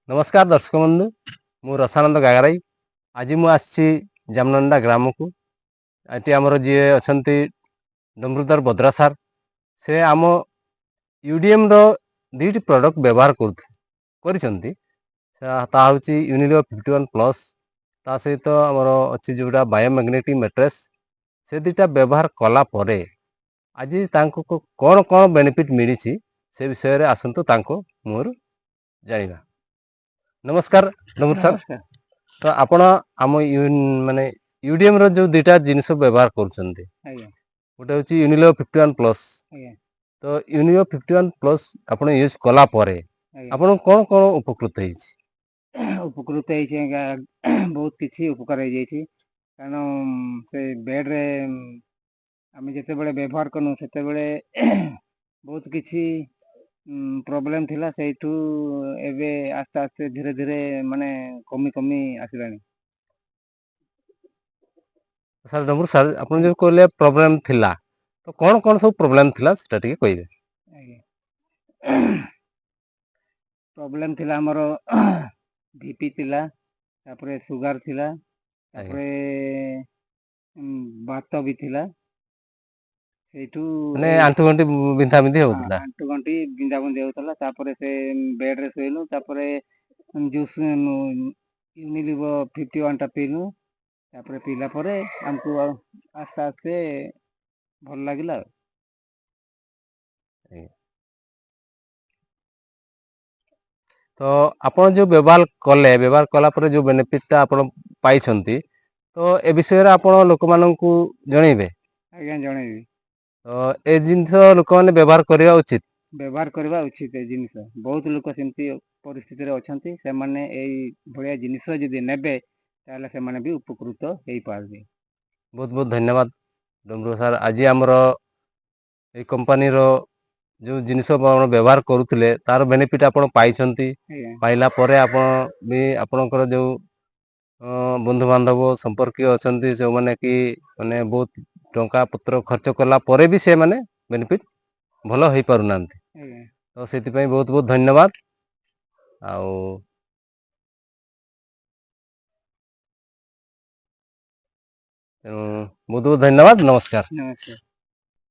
ନମସ୍କାର ଦର୍ଶକ ବନ୍ଧୁ, ମୁଁ ରସାନନ୍ଦ ଗାଗରାଇ। ଆଜି ମୁଁ ଆସିଛି ଜାମନଣ୍ଡା ଗ୍ରାମକୁ। ଏଠି ଆମର ଯିଏ ଅଛନ୍ତି ଡମ୍ବୁଧର ବଦ୍ରା ସାର୍, ସେ ଆମ ୟୁଡିଏମ୍ର ଦୁଇଟି ପ୍ରଡ଼କ୍ଟ ବ୍ୟବହାର କରିଛନ୍ତି। ତାହା ହେଉଛି ୟୁନିଲିଭ 51 ପ୍ଲସ୍, ତା ସହିତ ଆମର ଅଛି ଯେଉଁଟା ବାୟୋମ୍ୟାଗ୍ନେଟିକ୍ ମ୍ୟାଟ୍ରେସ୍। ସେ ଦୁଇଟା ବ୍ୟବହାର କଲା ପରେ ଆଜି ତାଙ୍କୁ କ'ଣ କ'ଣ ବେନିଫିଟ୍ ମିଳିଛି, ସେ ବିଷୟରେ ଆସନ୍ତୁ ତାଙ୍କ ମୁହଁରୁ ଜାଣିବା। ନମସ୍କାର ଡମ୍ବୁର ସାର୍। ନମସ୍କାର। ତ ଆପଣ ଆମ ମାନେ ୟୁଡିଏମ୍ର ଯେଉଁ ଦୁଇଟା ଜିନିଷ ବ୍ୟବହାର କରୁଛନ୍ତି, ଗୋଟେ ହେଉଛି ୟୁନିଲିଭ 51 ପ୍ଲସ୍। ତ ୟୁନିଲିଭ 51 ପ୍ଲସ୍ ଆପଣ ୟୁଜ୍ କଲା ପରେ ଆପଣଙ୍କୁ କ'ଣ କ'ଣ ଉପକୃତ ହେଇଛି? ଉପକୃତ ହେଇଛି ଆଜ୍ଞା, ବହୁତ କିଛି ଉପକାର ହେଇଯାଇଛି। କାରଣ ସେ ବେଡ଼୍ରେ ଆମେ ଯେତେବେଳେ ବ୍ୟବହାର କଲୁ, ସେତେବେଳେ ବହୁତ କିଛି ପ୍ରୋବ୍ଲେମ୍ ଥିଲା। ସେଇଠୁ ଏବେ ଆସ୍ତେ ଆସ୍ତେ ଧୀରେ ଧୀରେ ମାନେ କମି କମି ଆସିଲାଣି। ସାର୍, ଡମ୍ବୁର ସାର୍, ଆପଣ ଯେଉଁ କହିଲେ ପ୍ରୋବ୍ଲେମ୍ ଥିଲା, ତ କ'ଣ କ'ଣ ସବୁ ପ୍ରୋବ୍ଲେମ୍ ଥିଲା, ସେଟା ଟିକେ କହିବେ? ଆଜ୍ଞା, ପ୍ରୋବ୍ଲେମ୍ ଥିଲା ଆମର ବିପି ଥିଲା, ତାପରେ ସୁଗାର ଥିଲା, ତାପରେ ବାତ ବି ଥିଲା। ସେଇଠୁ ମାନେ ଆଣ୍ଠୁ ଗଣ୍ଠି ବିନ୍ଧା ବିନ୍ଧି ହଉଥିଲା? ଆଣ୍ଠୁ ଗଣ୍ଠି ବିନ୍ଧା ବିନ୍ଧି ହଉଥିଲା। ତାପରେ ସେ ବେଡ଼୍ରେ ଶୋଇଲୁ, ତାପରେ ଜୁସ୍ ୟୁନିଲିଭ 51ଟା ପିଇଲୁ। ତାପରେ ପିଇଲା ପରେ ଆମକୁ ଆଉ ଆସ୍ତେ ଆସ୍ତେ ଭଲ ଲାଗିଲା ଆଉ। ତ ଆପଣ ଯେଉଁ ବ୍ୟବହାର କଲେ, ବ୍ୟବହାର କଲା ପରେ ଯେଉଁ ବେନିଫିଟଟା ଆପଣ ପାଇଛନ୍ତି, ତ ଏ ବିଷୟରେ ଆପଣ ଲୋକମାନଙ୍କୁ ଜଣେଇବେ? ଆଜ୍ଞା, ଜଣେଇବି। ତ ଏ ଜିନିଷ ଲୋକମାନେ ବ୍ୟବହାର କରିବା ଉଚିତ? ବ୍ୟବହାର କରିବା ଉଚିତ। ଏ ଜିନିଷ ବହୁତ ଲୋକ ସେମିତି ପରିସ୍ଥିତିରେ ଅଛନ୍ତି, ସେମାନେ ଏଇ ଭଳିଆ ଜିନିଷ ଯଦି ନେବେ, ତାହେଲେ ସେମାନେ ବି ଉପକୃତ ହେଇପାରିବେ। ବହୁତ ବହୁତ ଧନ୍ୟବାଦ ଡମ୍ବୁର ସାର୍। ଆଜି ଆମର ଏଇ କମ୍ପାନୀର ଯେଉଁ ଜିନିଷ ଆପଣ ବ୍ୟବହାର କରୁଥିଲେ, ତାର ବେନିଫିଟ୍ ଆପଣ ପାଇଛନ୍ତି। ପାଇଲା ପରେ ଆପଣ ବି ଆପଣଙ୍କର ଯେଉଁ ବନ୍ଧୁବାନ୍ଧବ ସମ୍ପର୍କୀୟ ଅଛନ୍ତି, ଯେଉଁମାନେ କି ମାନେ ବହୁତ ଟଙ୍କା ପତ୍ର ଖର୍ଚ୍ଚ କଲା ପରେ ବି ସେମାନେ ବେନିଫିଟ୍ ଭଲ ହେଇପାରୁନାହାନ୍ତି, ତ ସେଥିପାଇଁ ବହୁତ ବହୁତ ଧନ୍ୟବାଦ। ଆଉ ତେଣୁ ବହୁତ ବହୁତ ଧନ୍ୟବାଦ, ନମସ୍କାର। ନମସ୍କାର।